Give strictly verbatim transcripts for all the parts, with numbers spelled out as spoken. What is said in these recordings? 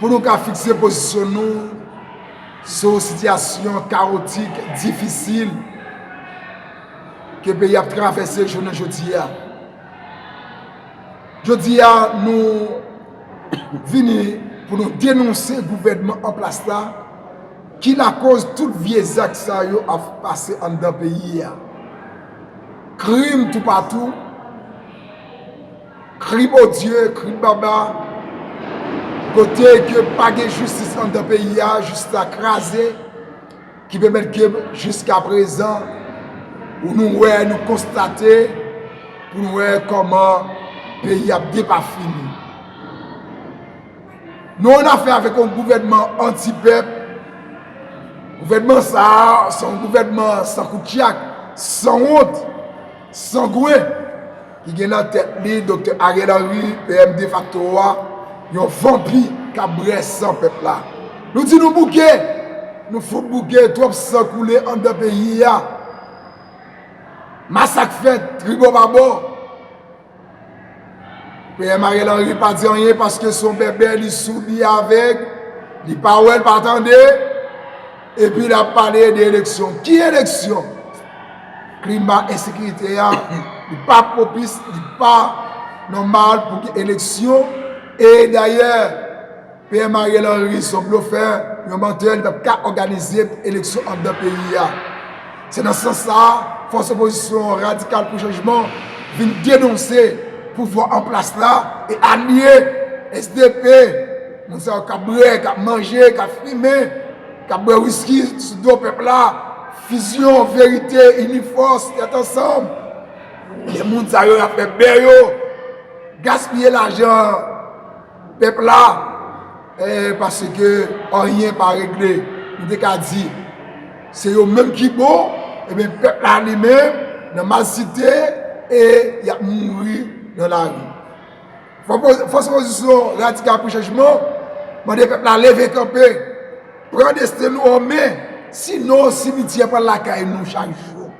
Pou nou ka fikse pozisyon nou sou sitiyasyon kawotik, difisil ke peyi ap travèse jounen jodi a. Jodi a, nou vini pou nou denonse gouvènman an plas la ki lakoz tout vye zak sa yo ap pase anndan peyi a. Krim toupatou, krim odye, krim baba, kote ke pa gen jistis anndan peyi a, jistis la kraze, ki pèmèt ke jiskaprezan, ou nou wè, nou konstate, pou nou wè kòman peyi ap depafini. Nou annafè avèk yon gouvènman anti-pèp. Gouvènman sa a, se yon gouvènman san koutyak, san wont, sangwen, ki gen nan tèt li Doktè Ariel Henry, P M defakto a, yon vanpi k ap bwè san pèp la. Nou di nou bouke, nou fout bouke, twòp san koule anndan peyi a. Masak fèt tribò babò. P M Ariel Henry pa di anyen paske se yon bèbè, li soud, li avèg, li pa wè, li pa tande, epi l ap pale de eleksyon. Ki eleksyon? Klima ensekirite a, li pa pwopis, li pa nòmal pou gen eleksyon. E dayè, P M Ariel Henry se yon blofè, yon mantè, li p ap ka òganize eleksyon anndan peyi a. Se nan sans sa a, fòs opozisyon Radikal pou Chanjman vin denonse pouvwa an plas la e alye S D P, moun sa yo k ap bwè, k ap manje, k ap fimen, k ap bwè wiski sou do pèp la, Fusion, Verite, Unifòs, Tèt Ansanm. E moun sa yo, y ap fè bè yo, gaspiye lajan pèp la, eh, paske anyen pa regle. Nou te ka di, se yo menm ki bon, ebyen, pèp la li menm, nan malsite, e y ap mouri nan lari. Fò-, fòs opozisyon Radikal pou Chanjman mande pèp la leve kanpe, pran desten nou an men, sinon simityè pral lakay nou chak jou.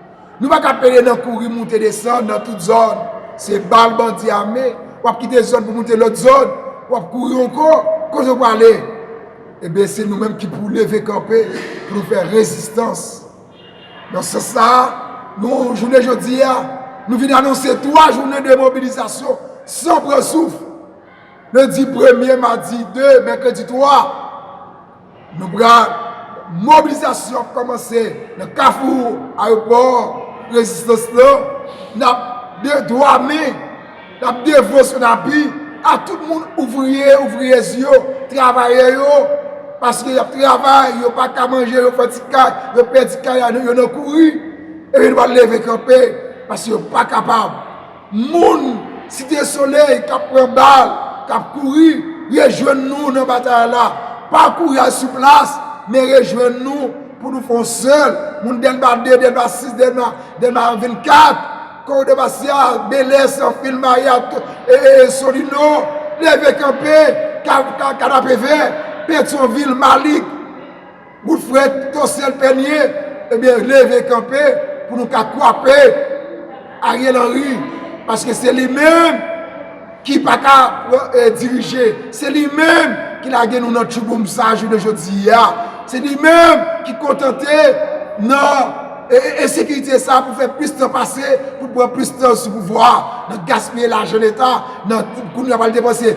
Nou pa ka pede nan kouri moute desann nan tout zòn. Se bal bandi ame, w ap kite zòn pou moute lòt zòn, w ap kouri ankò, kote w prale? Ebyen, se nou menm ki pou leve kanpe, pou nou fè rezistans. Nan sans sa a, nou, jounen jodi a, nou vin anonse twa jounen de mobilizasyon san pran souf. Lendi premye, madi de, mèkredi twa, nou pral, mobilizasyon ap kòmanse nan kafou ayewopò rezistans lan. N ap de twa men, n ap devosyonapi a tout moun, ouvriye, ouvriyez yo, travayè yo, paske y ap travay, yo pa ka manje, yo fè ti kay, yo pèdi kay yo, yo nan kouri. Epi nou pral leve kanpe, paske yo pa kapab. Moun Site Solèy k ap pran bal, k ap kouri, rejwenn nou nan batay la. Pa kouri al sou plas, men rejwenn nou pou nou fè yon sèl. Moun Dèlma de, Dèlma sis, Dèlma, Dèlma vennkat, Koridò Pasyal, Bèlè, Sanfil, Mayat, e, e, e, Solino, leve kanpe, ka, ka, Kanapevè, Petyonvil, Malik, Wout Frèt, Tosèl, Pènye, ebyen, leve kanpe pou nou ka kwape Ariel Henry, paske se li menm ki pa ka, eh, dirije. Se li menm ki lage nou nan tchouboum sa a jounen jodi a. Se li menm ki kontante nan, eh, eh, ensekirite sa a pou fè plis tan pase, pou pran plis tan sou pouvwa a, nan gaspiye lajan Leta, nan kounye a pral depanse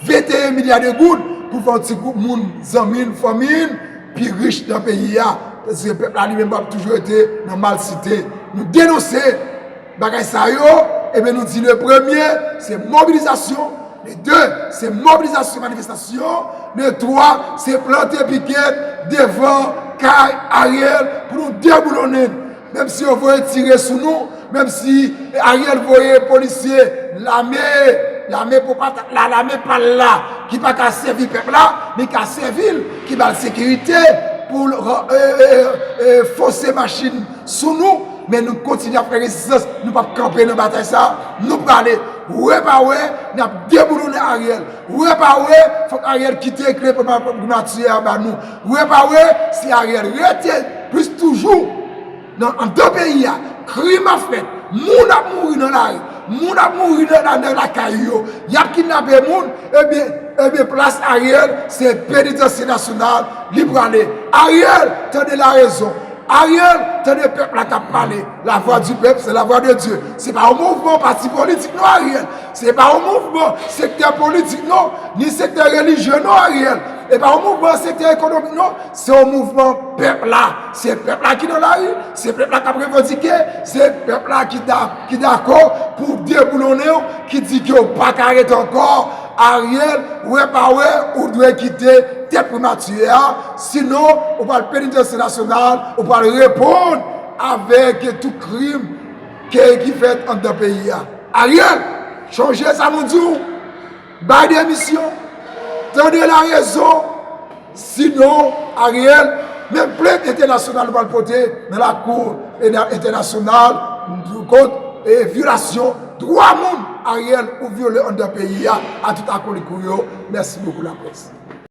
venteyen milya de goud pou fè yon ti gwoup moun, zanmi n, fanmi n, pi rich nan peyi a, tandiske pèp la li menm ap toujou rete nan malsite. Nou denonse bagay sa yo, ebyen nou di le premye, se mobilizasyon, le de, se mobilizasyon, manifestasyon, le twa, se plante pikèt devan kay Ariel pou nou deboulonnen l. Menm si yo voye tire sou nou, menm si Ariel voye polisye, lame, lame pou pa ta-, la, lame pa l la, ki pa ka sèvi pèp la, men ka sèvi l, ki ba l sekirite pou l, e, e, e, e, fòse machin sou nou, men nou kontinye ap fè rezistans, nou p ap kanpe nan batay sa, nou prale, wè pa wè, n ap deboulonnen Ariel, wè pa wè, fòk Ariel kite kle primati a ba nou, wè pa wè, si Ariel rete plis toujou, nan, anndan peyi a, krim ap fèt, moun ap mouri nan lari, Moun ap mouri nan lakay yo, y ap kidnape moun, ebyen, ebyen plas Ariel se penitansye nasyonal li prale. Ariel, tande larezon. Ariel, tande pèp la k ap pale. La voix du peuple, c'est la voix de Dieu. Se pa yon mouvman pati politik non, Ariel. Se pa yon mouvman sektè politik non, ni sektè relijye non, Ariel. E pa yon mouvman sektè ekonomik non, se yon mouvman pèp la. Se pèp la ki nan lari, se pèp la k ap revandike, se pèp la ki da, ki dakò pou deboulonnen w, ki di ke w pa ka ret ankò. Ariel, wè pa wè, ou dwe kite tèt primati a, sinon ou pral penitansye nasyonal, ou pral reponn avèk tout krim ke, ki fèt anndan peyi a. Ariel, chonje sa nou di w, bay demisyon, tande larezon, sinon, Ariel, menm plent entènasyonal ou pral pote nan lakou entènasyonal kont e vyolasyon dwa moun, Ariel, ou vyole anndan peyi a, a tout akolik ou yo. Mèsi bokou, laprès.